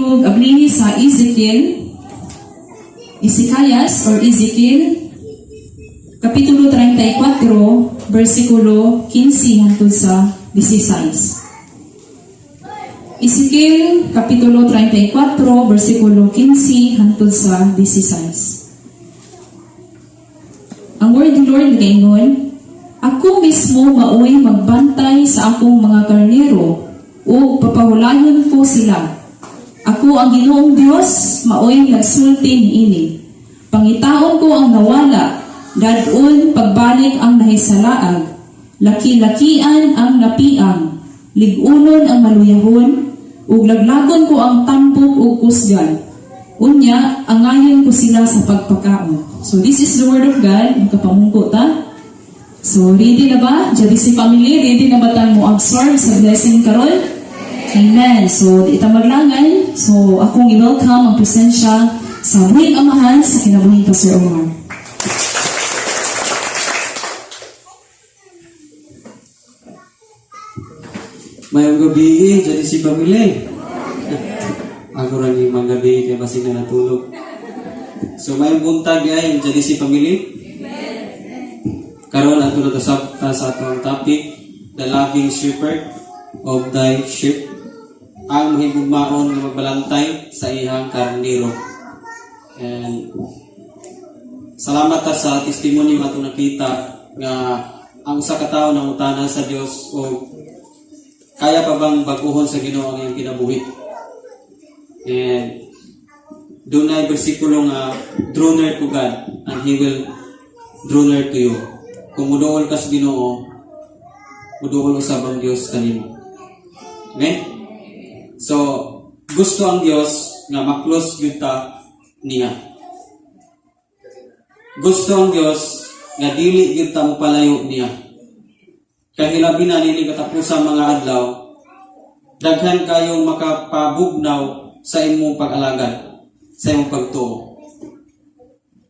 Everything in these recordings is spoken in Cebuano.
Libro ablihi sa Ezekiel, Ezekias or Ezekiel, Kapitulo 34, versikulo 15 hangtod sa 16. Ezekiel, Kapitulo 34, versikulo 15 hangtod sa 16. Ang word of the Lord nagaingon, "Ako mismo maoy magbantay sa akong mga karnero ug papahulayon ko sila. Ako ang Ginoong Dios, maoy nagsulti niini. Pangitaon ko ang nawala, dad-on pagbalik ang nahisalaag, laki-lakian ang napiang, lig-unon ang maluyahon, ug laglagon ko ang tampok ug kusgan. Unya, angayon ko sila sa pagpakaon." So this is the word of God. Makapamungko ta. So ready na ba? JDC family, ready na ba tayong mo absorb sa blessing karon? Amen. So di ita maglangan. So akong i-welcome ang presensya sa buhing amahan sa kinabuhing Pastor Omar. Mayong gabi, jadi si pamilya. Ako rin yung mga gabi kay basig na natulog. So mayong buntag ay jadi si pamilya. Karon ato na ta sa atong topic, the loving shepherd of thy sheep. Ang mahigugmaon nga magbalantay sa iyang karniro. And salamat ta sa testimony nga atong nakita nga ang usa ka tawo nangutana sa Dios og kaya pa bang baguhon sa Ginoo ang iyang kinabuhi. And dunay bersikulo nga draw near to God and He will draw near to you. Kung muduol ka sa Ginoo, muduol usab ang Dios kanimo. Amen? So, gusto ang Dios nga ma-close gyud ta niya. Gusto ang Dios nga dili gyud ta mopalayo niya. Kay hilabi na nini katapusan mga adlaw, daghan kayong makapabugnaw sa imong pag-alagad, sa imong pagtuo.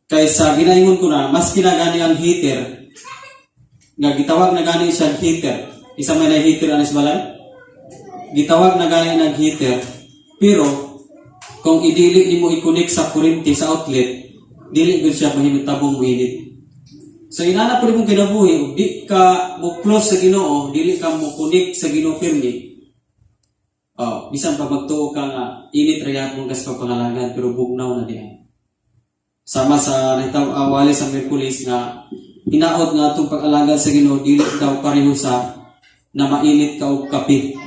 Kay sa ginaingon ko na, mas kinagani ang heater, nga gitawag na gani siya heater. Isa may na heater anis balay? Gitawag na gani nag heater, pero kung idili nimo i-connect sa kuryente sa outlet, dili gud siya mahinutabong moinit. So inana po mong kinabuhi, ug di ka mo close sa Ginoo, dili ka mo connect sa Ginoo pirmi. Oh, bisan pa magtuo ka nga init ra gyapon ka sa pagpangalagan pero bugnaw na diha. Sama sa nahitabo awali sa Miyerkules nga hinaot nga atong pag-alagad sa Ginoo dili daw pareho sa na mainit ka og kape.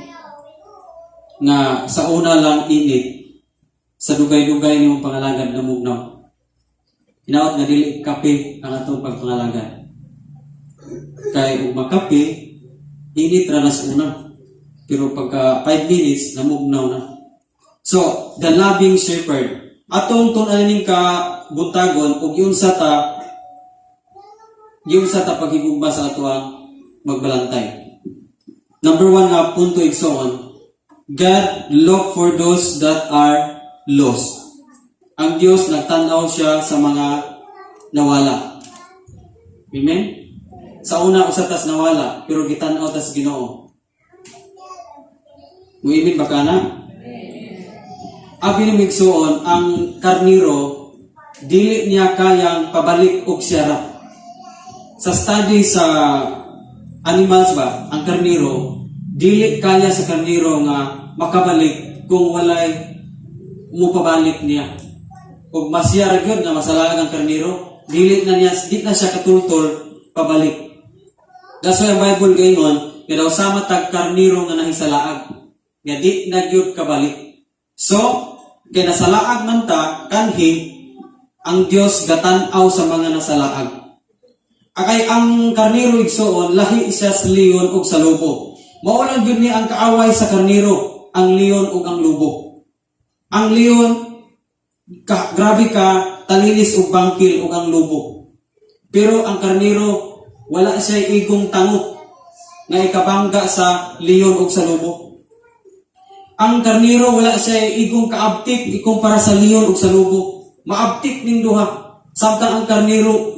Nga sa una lang init, sa dugay-dugay nimong pangalagad namugnaw. Hinaot nga dili kape ang atong pagpangalagad. Kay ug makape, init ra na sa una. Pero pagka 5 minutes, namugnaw na. So, the loving shepherd. Atong tun-an ning ka buntagon ug giunsa ta paghigugma sa atoang magbalantay. Number one nga punto, igsoon, God look for those that are lost. Ang Diyos nagtanaw siya sa mga nawala. Amen? Sa una, usa tas nawala, pero gitan-aw tas Ginoo. Muimin ba ka na? Abi ni igsoon, ang karniro, dili niya kayang pabalik og siyara. Sa study sa animals ba, ang karniro, dili kaya sa karniro nga makabalik kung walay mupabalik niya. Ug masya ra gyud nga masalaag ang karniro, dili na niya, di na siya katultol pabalik. That's why ang Bible gaingon nga daw sama tag karniro nga nahisalaag nga di na gyud kabalik. So, kay nasalaag man ta kanhi ang Dios gatan-aw sa mga nasalaag. Akay ang karniro, igsoon, lahi siya sa leon ug sa lobo. Mao lang gyud ni ang kaaway sa karniro, ang leon ug ang lobo. Ang leon ka, grabe ka talilis ug bangkil ug ang lobo. Pero ang karniro wala siya igong tango nga ikabangga sa leon ug sa lobo. Ang karniro wala siya igong kaabtik ikumpara sa leon ug sa lobo. Maabtik ning duha. Samtang ang karniro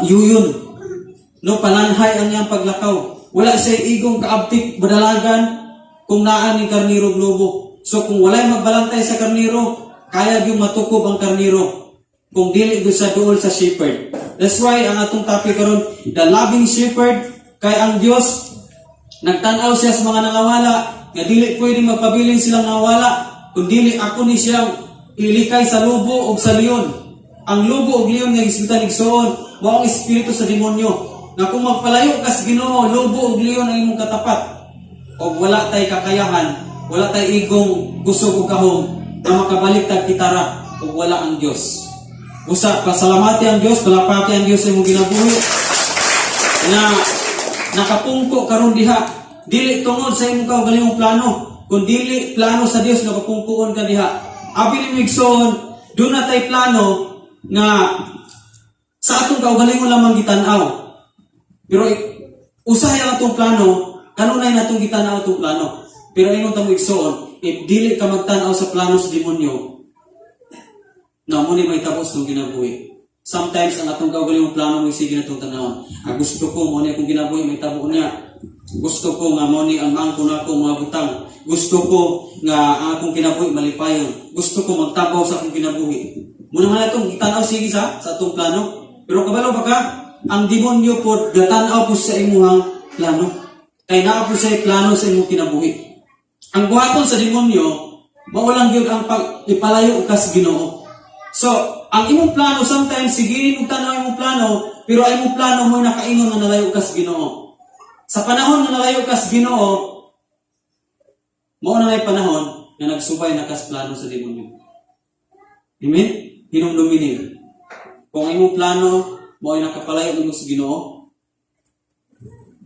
yuyon. No, palanhay ang iyang paglakaw. Wala siya igong kaabtik badalagan kung naa ning karniro ug lobo. So kung walay magbalantay sa karniro, kaya gyud matukob ang karniro kung dili gyud sa duol sa shepherd. That's why ang atong topic karon, the loving shepherd, kay ang Dios nagtan-aw siya sa mga nangawala nga dili pwede magpabilin silang nangawala kung dili ako ni siya ilikay sa lobo o sa leon. Ang lobo ug leon nga gisgutan, igsoon, mao ang espiritu sa demonyo. Nga kung magpalayo ka sa Ginoo, lobo ug leon ang imong katapat. Og wala tay kakayahan, wala tay igong kusog ug kahom na makabalik tag kitara ug wala ang Dios. Usa, pasalamati ang Dios, palapati ang Dios sa imong kinabuhi na nakapungko karon diha, dili tungod sa imong kaugalingong plano, kun dili plano sa Dios nga papungkoon ka diha. Abi nimo, igsoon, duna tay plano nga sa atong kaugalingon lamang gitan-aw, pero usahay ang atong plano, kanunay natong gitan-aw atong plano. Pero ingon ta mo, igsoon, if dili ka magtan-aw sa plano sa demonyo, na mo ni may tapos ng kinabuhi. Sometimes ang atong kaugalingong plano mo sige natong tanawon. Ah, gusto ko mo ni akong kinabuhi may tabo niya. Gusto ko nga mo ni ang maangkon nako mga butang. Gusto ko nga ang akong kinabuhi malipayon. Gusto ko magtabaw sa akong kinabuhi. Muna man atong gitanaw sige sa atong plano. Pero kabalo ba ka, ang demonyo po gatanaw po sa imuhang plano. Kay naa po siya plano sa imong kinabuhi. Ang buhaton sa demonyo, mao lang gyud ang pag ipalayo ka sa Ginoo. So, ang imong plano sometimes sige imong tanaw imong plano, pero ang imong plano mo nakaingon nga nalayo ka sa Ginoo. Sa panahon nga nalayo ka sa Ginoo, mao na may panahon nga nagsubay na ka sa plano sa demonyo. Amen? Hinumdumi niyo. Kung ang imong plano mao ay nakapalayo nimo sa Ginoo,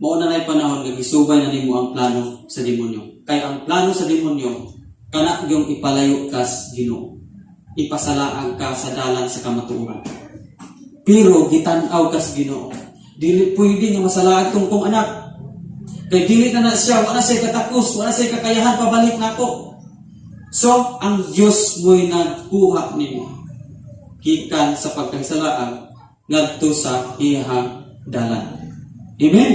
mao na nay panahon nga gisubay na nimo ang plano sa demonyo. Kay ang plano sa demonyo kana yung ipalayo kas Ginoo. Ipasalaag ka sa dalan sa kamatuoran. Pero gitan-aw ka sa Ginoo. Dili pwede nga masalaag tong kong anak. Kay dili na na siya, wala siya katakos, wala siya kakayahan pabalik nako. So, ang Dios mo'y nagkuha nimo gikan sa pagkahisalaan ngadto sa iyang dalan. Amen.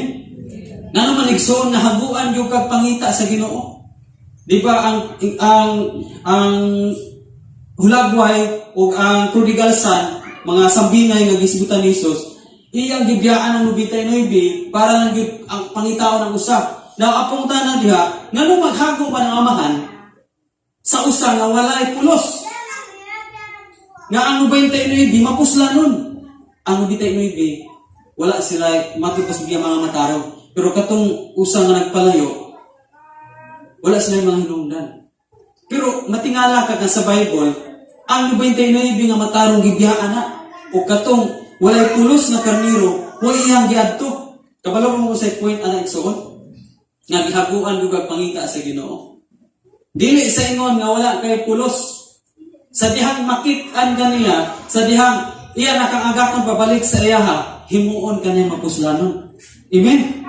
Ngano man, igsoon, nahaguan gyud kag pangita sa Ginoo? Di ba ang hulagway ug ang prodigal son, mga sambingay nga gisgutan ni Jesus, iyang gibiyaan ang 99 para lang gyud ang pangitaon ng usa. Now, apong tanan diha, ngano maghago pa ng amahan sa usa nga walay pulos? Nga ang 99 mapuslanon. Ang 99 wala sila matod pa sa mga matarong. Pero katong usa nga nagpalayo, wala sila mga hinungdan. Pero matingala ka nga sa Bible, ang 99 nga matarong gibiyaan na. O katong walay pulos nga karniro, wa iyang giadto. Kabalo mo sa point ana, igsoon? Nga gihaguan gyud kag pangita sa Ginoo. Dili sa ingon nga wala kay pulos. Sa dihang makit-an kaniya, sa dihang iya nakangagakon pabalik sa iyaha, himuon kaniya mapuslanon. Amen?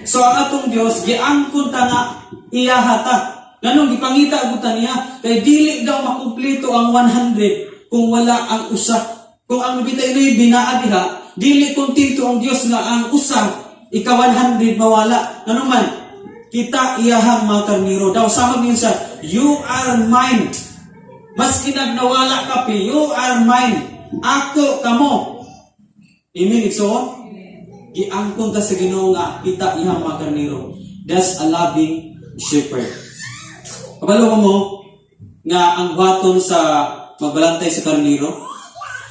So ang atong Dios giangkon ta nga iyaha ta. Nganong gipangita gud ta niya? Kay dili daw makumpleto ang 100 kung wala ang usa. Kung ang 99 naa diha, dili kontento ang Dios nga ang usa ika 100 mawala. Ngano man, kita iyahang mga karniro. Daw sama niyo siya, "You are mine." Maski nagnawala ka pi, you are mine. Ako kamo. Amen, igsoon? Giangkon ta sa Ginoo nga kita iyang mga karniro. That's a loving shepherd. Kabalo ko mo nga ang buhaton sa magbalantay sa karniro,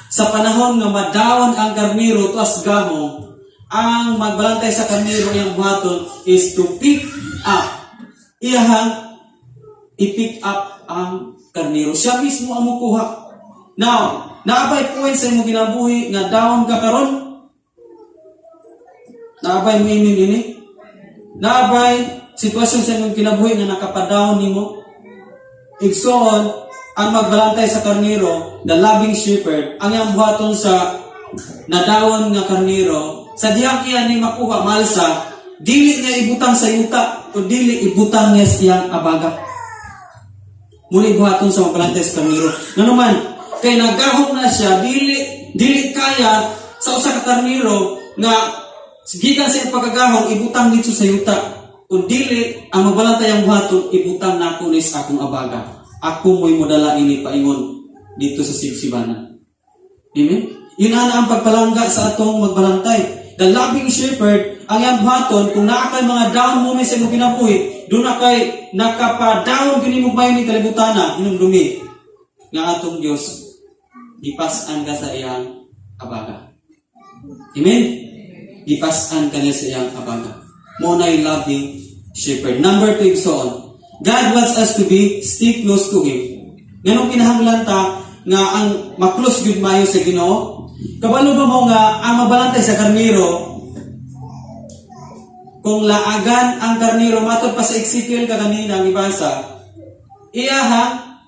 sa panahon nga madawon ang karniro tuas gamo, ang magbalantay sa karniro, iyang buhaton is to pick up. Iyahang i-pick up ang karniro. Siya mismo ang mukuha. Now, naa bay point sa imong kinabuhi nga down ka karon? Naa bay mo inin ini? Naa bay sitwasyon sa imong kinabuhi nga nakapadown nimo? Igsoon, ang magbalantay sa karniro, the loving shepherd, ang iyang buhaton sa nadawon nga karniro, sa dihang iya ni makuha malsa, dili niya ibutang sa yuta, kun dili ibutang niya sa iyang abaga. Muli buhaton sa magbalantay sa karniro. Ngano man, kay nagahom na siya, dili kaya sa usa ka karniro nga gikan sa iyang pagkagahom ibutang dito sa yuta. Kung dili, ang magbalantay ang buhaton, ibutang nako ni sa akong abaga. Ako mo'y modala ini paingon dito sa sibsibanan. Amen? Yun ana ang pagpalangga sa atong magbalantay. The loving shepherd, ang iyang buhaton, kung naa kay mga down moments sa imong kinabuhi, doon na kay nakapa-down kini mo ni kalibutana, hinumdumi nga atong Dios gipas-an ka sa iyang abaga. Amen? Gipas-an ka niya sa iyang abaga. Mao na'y loving shepherd. Number two, igsoon. God wants us to be stick close to Him. Nganong kinahanglan ta nga ang ma-close gyud maayo sa Ginoo? Kabalo ba mo nga ang mabalantay sa karniro, kung laagan ang karniro, matod pa sa Ezekiel kaganina ang ibasa, iyahang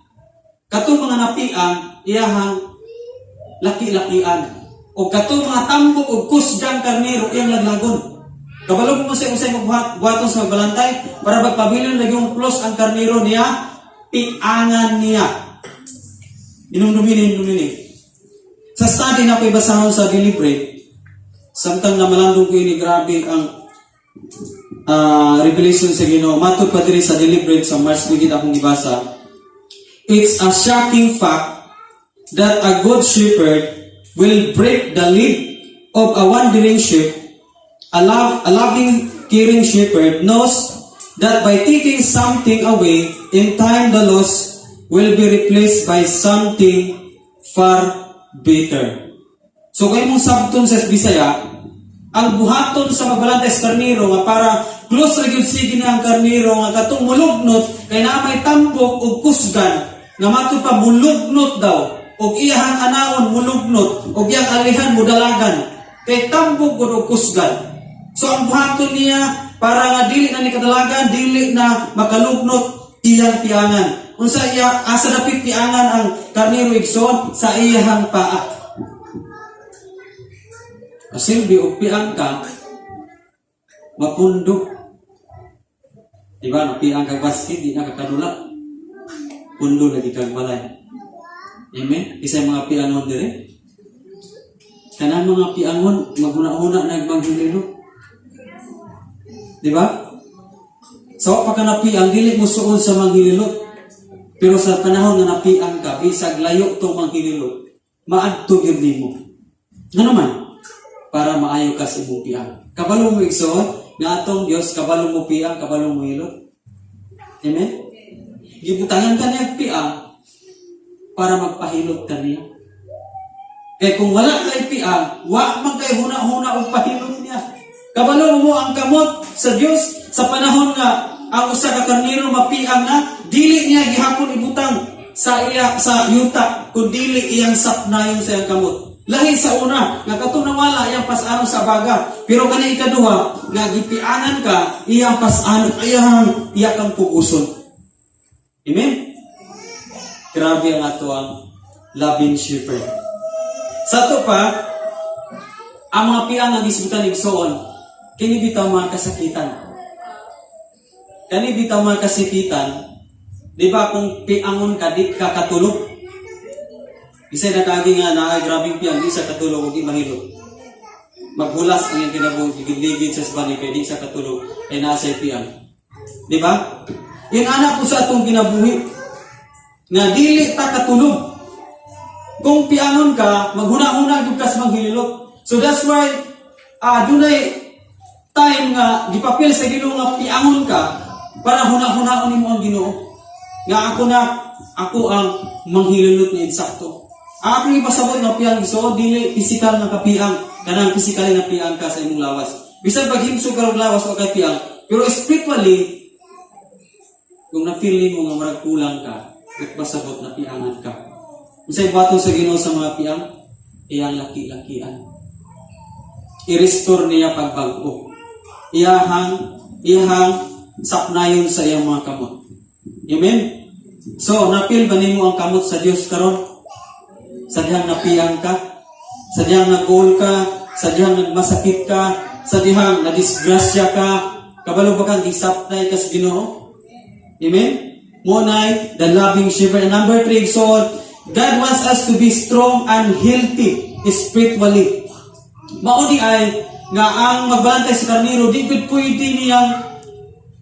katong mga napiang, iyahang laki-lakian o katong mga tambok o kusgang karniro, iyang laglagon. Kabalo mo sa usay magbuhat buhaton sa magbalantay para magpabilin lagi yung close ang karniro niya, piangan niya. Inumdumi, inumdumi. Sa study na ko ibasahon sa deliberate, samtang namalandong ko ini, grabe ang revelation sa Ginoo. Matod pa diri sa deliberate sa March gid akong gibasa. It's a shocking fact that a good shepherd will break the lead of a wandering sheep. A loving, caring shepherd knows that by taking something away, in time the loss will be replaced by something far better. So kay mong sabton sa Bisaya, ang buhaton sa magbalantay sa karniro nga para close ra gyud sige na ang karniro nga katong mulugnot kay naa may tambok ug kusgan nga matud pa mulugnot daw ug iyahang anaon mulugnot ug iyang alihan mudalagan kay tambok gud og kusgan. So ang buhaton niya para nga dili na ni kadalagan, dili na makalugnot, iyang piangan. Unsa iya, asa dapit piangan ang karniro, igsoon? Sa iyahang paa. Asilbi og piang ka, mapundo. Di ba? Napiang kag basket, di na kakanula. Pundo lagi kag balay. Amen? Isa mga piangon dire. Kanang mga piangon, maghuna-huna na manghililo. Di ba? Sa wa pa ka napiang, dili mo suod sa manghililot. Pero sa panahon nga napiang ka, bisag layo tong manghililot, maadto gyud nimo. Ano man? Para maayo ka sa imong piang. Kabalo mo, igsoon, nga atong Dios kabalo mo piang, kabalo mo hilot. Amen? Gibutangan ka niya piang para magpahilot ka niya. Kaya kung wala kay piang, wa man kay huna-huna og pahilot niya. Kabalo mo ang kamot sa Dios sa panahon nga ang usa ka karniro mapiang na, dili niya gihapon ibutang sa iya sa yuta kun dili iyang sapnayon sa iyang kamot. Lahi sa una, nga katong nawala, iyang pas-anon sa baga. Pero kani ikaduha, nga gipiangan ka, iyang pas-anon, iyang iya kang puguson. Amen? Grabe ang ato ang loving shepherd. Sa ato pa, ang mga piang nga gisgutan, igsoon, kini bitaw mga kasakitan. Kani bitaw mga kasakitan, di ba kung piangon ka, di ka katulog? Isa na kagi nga naay grabing piang, di sa katulog ug di mahilot. Maghulas ang iyang kinabuhi, ligid-ligid sa sbani kay di sa katulog, ay nasa piang. Di ba? In ana po sa atong kinabuhi, nga dili ta katulog. Kung piangon ka, maghuna-huna gyud ka sa manghililot. So that's why dunay time nga gipapil sa Ginoo nga piangon ka para huna-hunaon nimo ang Ginoo. Nga ako na ako ang manghililot nga insakto. Ang akong ipasabot nga piang, so dili physical nga kapiang, kanang physically nga piang ka sa imong lawas. Bisan paghimsog ka og lawas wa kay piang, pero spiritually kung na-feel nimo nga murag kulang ka, nagpasabot na piangan ka. Unsay buhaton sa Ginoo sa mga piang? Iyang laki-lakian. I-restore niya pagbag-o. Iyahang sapnayon sa iyang mga kamot. Amen? So, na-feel ba nimo ang kamot sa Dios karon? Sa dihang napiang ka? Sa dihang nag-goal ka? Sa dihang nagmasakit ka? Sa dihang nadisgrasya ka? Kabalo ba kang gisapnay ka sa Ginoo? Amen? Mao nay, the loving shepherd. And number three, so God wants us to be strong and healthy spiritually. Mao di ay nga ang magbantay sa karniro, di gud pwede niyang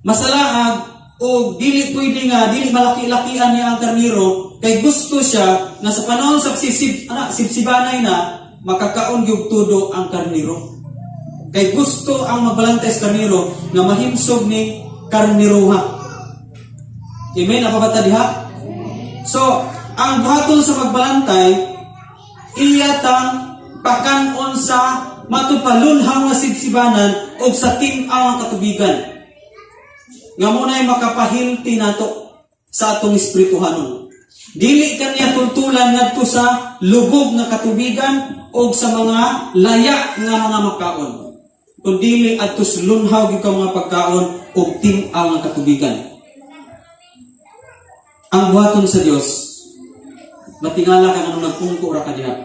masalaag. O dili pwede nga dili malaki-lakian niya ang karniro kay gusto siya nga sa panahon sa sisib ana sibsibanay na makakaon gyud tudo ang karniro. Kay gusto ang magbalantay sa karniro nga mahimsog ni karniroha. Amen, napabata diha? So, ang buhaton sa magbalantay, iya tang pakanon sa matupalunhaw nga sibsibanan o sa tin-aw ang katubigan. Nga muna'y makapahilti nato sa atong espirituhanon. Dili kaniya tultulan ngadto sa lubog nga katubigan o sa mga laya nga mga makaon. Kun dili adto sa lunhaw gyud ka mga pagkaon o tin-aw nga katubigan. Ang buhaton sa Dios, matingala ka nganong nagpungko ra ka diha.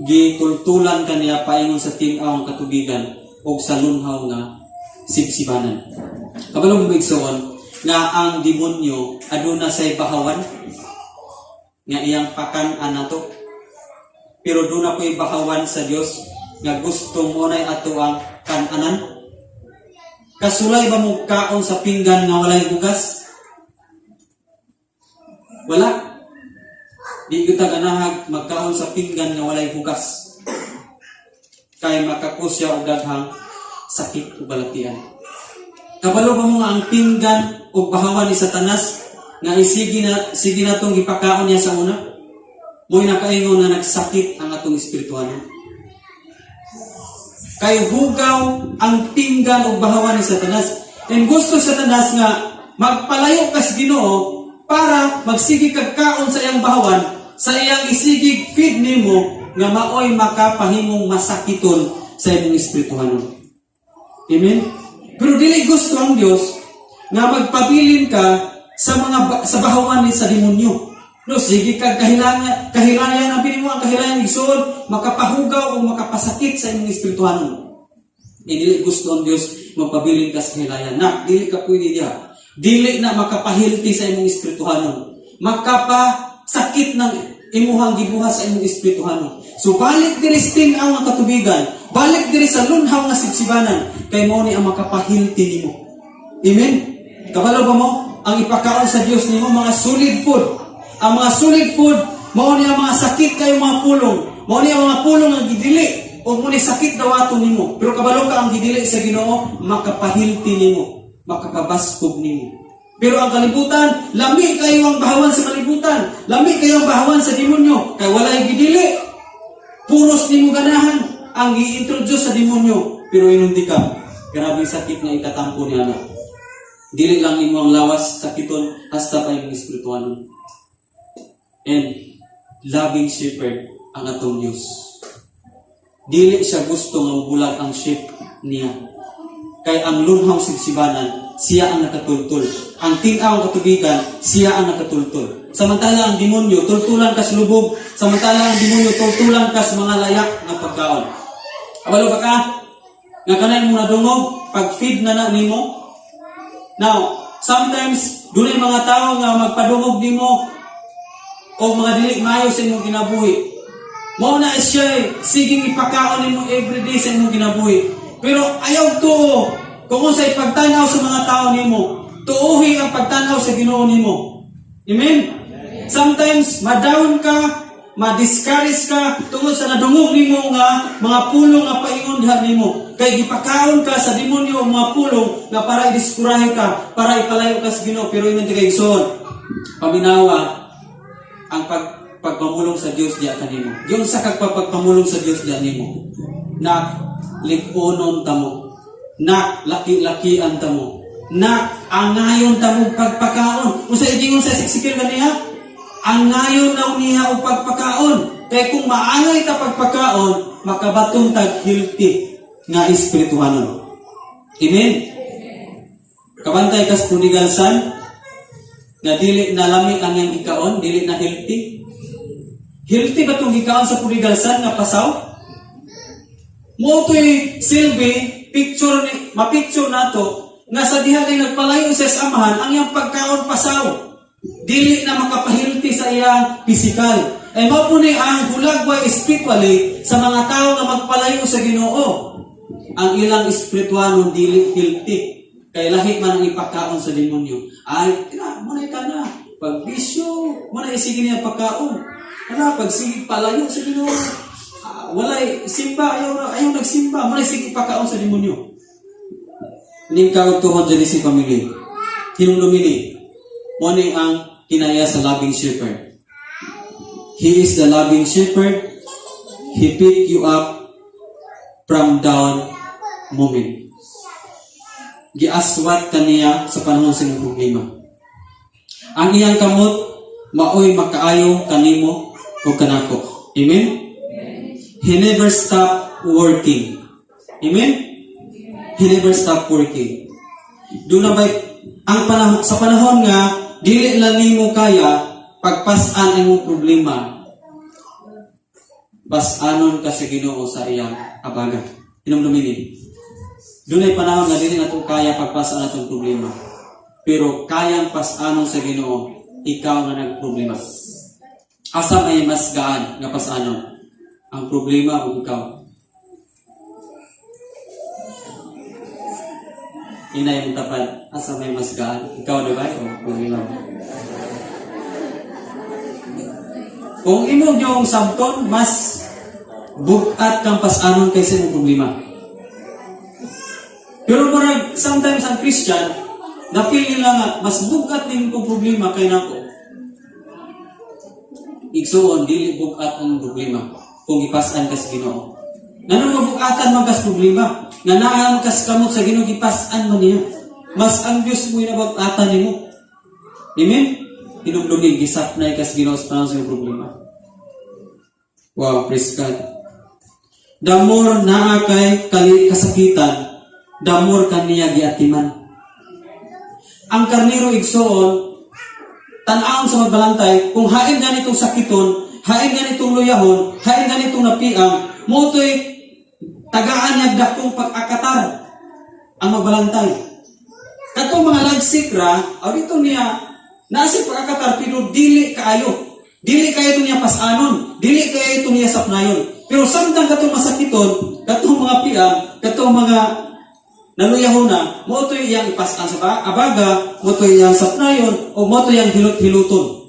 Gitultulan ka niya paingon sa tin-aw ang katubigan o sa lunhaw nga sibsibanan. Kabalo mo, igsoon, nga ang demonyo aduna say bahawan nga iyang pakan-an nato. Pero duna po'y bahawan sa Dios nga gusto mo na'y ato ang kananan. Kasulay ba mo kaon sa pinggan nga walay hugas? Wala. Di kita ganahag magkaon sa pinggan nga walay hugas. Kay makakusya og daghang sakit ug balatian. Kabalo ba mo nga ang pinggan ug bahawan ni Satanas nga isigi na sige natong gipakaon niya sa una? Mo'y nakaingon nga nagsakit ang atong espiritual. Kay hugaw ang pinggan ug bahawan ni Satanas. And gusto Satanas nga magpalayo ka sa Ginoo para magsige kag kaon sa iyang bahawan, sa iyang isigig feed nimo nga maoy makapahimong masakiton sa imong espirituhanon. Amen? Pero dili gusto ang Dios nga magpabilin ka sa bahawan ni sa demonyo. No, sige kag kahilangan, kahilayan ang pini mo ang kahilayan, igsoon, makapahugaw o makapasakit sa imong espirituhanon. Eh, dili gusto ang Dios magpabilin ka sa kahilayan. Na, dili ka pwede diha. Dili na makapahilti sa imong espirituhanon. Makapasakit ng imuhang gibuhat sa imong espirituhanon. So balik diri sa tin-aw nga katubigan, balik diri sa lunhaw nga sibsibanan, kay mao ni ang makapahilti nimo. Amen? Kabalo ba mo? Ang ipakaon sa Dios nimo mga solid food. Ang mga solid food, mao ni ang mga sakit kayo mga pulong. Mao ni ang mga pulong ang gidili o mo ni sakit dawaton nimo. Pero kabalo ka ang gidili sa Ginoo, makapahilti nimo, makapabaskog nimo. Pero ang kalibutan, lami kayo ang bahawan sa kalibutan. Lami kayo ang bahawan sa demonyo. Kay walay gidili. Puros nimo ganahan ang gi-introduce sa demonyo. Pero inundi ka, grabe sakit nga ikatampo ni anak. Dili lang imo ang lawas sakiton, hasta pa imong espirituanon. And loving shepherd ang atong Diyos. Dili siya gusto nga mubulag ang sheep niya. Kay ang lunhaw sibsibanan, siya ang nakatultul. Ang tin-aw ang katubigan, siya ang nakatultul. Samantala ang demonyo, tultulan kas lubog. Samantala ang demonyo, tultulan kas mga layak nga pagkaon. Kabalo ba ka? Nga kanay mo nadungog, pag-feed na na nimo. Now, sometimes, dunay mga tao nga magpadungog nimo o mga dili maayo sa imong kinabuhi. Mao na siya eh, siging ipakaon nimo everyday sa imong kinabuhi. Pero ayaw tuo kung unsay pagtanaw sa mga tao nimo. Tuuhi ang pagtanaw sa Ginoo nimo. Amen? Sometimes ma-down ka, ma-discourage ka tungod sa nadungog nimo nga mga pulong nga paingon diha nimo. Kay gipakaon ka sa demonyo ang mga pulong nga para i-discourage ka, para ipalayo ka sa Ginoo, pero ingon kay igsoon. Paminawa ang pagpamulong sa Dios diya kanimo. Giunsa kag pagpamulong sa Dios diya nimo? Na lig-onon tamo. Na laki-lakian tamo. Na angayon tamo pagpakaon. Unsa igingon sa Ezekiel kaniya? Angayon daw niya og pagpakaon. Kay kung maangay ta pagpakaon, makabaton tag healthy nga espirituhanon. Amen. Kabantay kas prodigal son nga dili na lami ang iyang ikaon, dili na healthy. Healthy ba itong gikaon sa prodigal son nga pasaw? Mo to'y silbi, picture ni, ma-picture nato nga sa diha kay nagpalayo sa amahan, ang iyang pagkaon pasaw. Dili na makapahilti sa iyang physical. Ay mao po ni ang hulagway spiritually sa mga tao nga magpalayo sa Ginoo. Ang ilang espirituanon dili healthy. Kay lahi man ang ipakaon sa demonyo. Ay, kina, muna ka na. Pag bisyo, muna isige niya pagkaon. Wala, pag sige palayo sa Ginoo. Ah, walay simba, ayaw na, ayaw nagsimba, muna sige pakaon sa demonyo. Ning kautuhon dyan si family. Hinumdumi ni, mo ni ang kinaya sa loving shepherd. He is the loving shepherd. He pick you up from down moment. Giaswat kaniya sa panahon sa imong problema. Ang iyang kamot maoy makaayo kanimo o kanako. Amen? He never stop working. Amen? He never stop working. Doon na ba ang panahon sa panahon nga dili lang nimo kaya pagpas-an ang imong problema. Pas-anon ka sa Ginoo sa iyang abaga. Hinumdumi ni. Dunay panahon nga dili nato kaya pagpas-an atong problema. Pero kayang pas-anon sa Ginoo, ikaw nga nagproblema. Asa may mas gaan nga pas-anon? Ang problema o ikaw? Inay mong tapad, asa may mas gaan? Ikaw, di ba? O problema mo? Kung imo yung sabton, mas bugat kang pas-anon kaysa imong problema. Pero murag, sometimes ang Christian, na-feel nila nga, mas bugat din kong problema kay nako. Igsuon, dili bugat ang problema kung ipasan ka sa Ginoo. Ngano mabugatan man kas problema, nga naa man kas kamot sa Ginoo, gipas-an man niya. Mas ang Dios mo inabagatan nimo. Amen? Hinumdumi, gisapnay kas Ginoo sa panahon sa imong problema. Wow, praise God. The more naa kay kali kasakitan, the more kaniya giatiman. Ang karniro igsoon, tan-awon sa magbalantay, kung hain ganitong sakiton, hain ganitong luyahon, hain ganitong napiang, motoy tagaan niya dakong pag-akatar ang magbalantay. Katong mga lagsik ra, aw dito niya, nasi pag-akatar pero dili kaayo. Dili kayo ito niya pasanon, dili kayo ito niya sapnayon. Pero samtang katong masakiton, katong mga piang, katong mga naluyahon na, mo ito iyang ipasan sa abaga, mo ito iyang sapnayon, o mo ito iyang hilot-hiluton.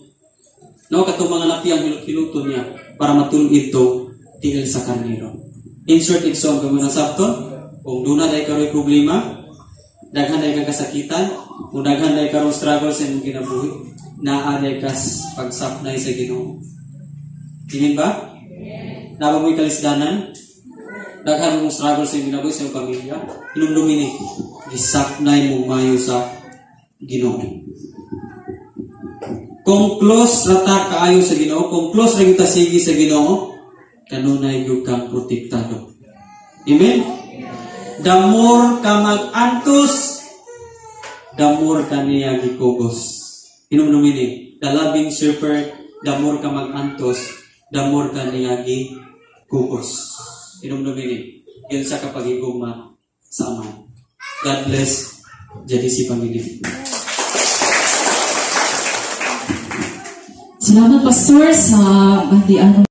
No, katong mga napiang hilot-hiluton niya para matulid ito tiil sa karnero. In short, igsoon kamo na sabton, kung duna day karoy problema, daghan day kang kasakitan, kung daghan day karong struggle sa imong kinabuhi, naa day kas pagsapnay sa Ginoo. Tingin ba? Naa ba mo'y kalisdanan? Daghan mong struggle sa imong kinabuhi sa imong pamilya. Hinumdumi ni, gisapnay mo mayo sa Ginoo. Kung close rata kaayo sa Ginoo, kung close ra gyud ta sige sa Ginoo, kanunay gyud kang protektado. Amen? The more ka mag-antos, the more ka niya gikugos. Hinumdumi ni, the loving shepherd, the more ka mag-antos, the more ka niya gikugos. Hinumdumi ni, yun sa kapagigugma sa Ama. God bless, jadi si pamilya. Salamat, Pastor, sa bandian.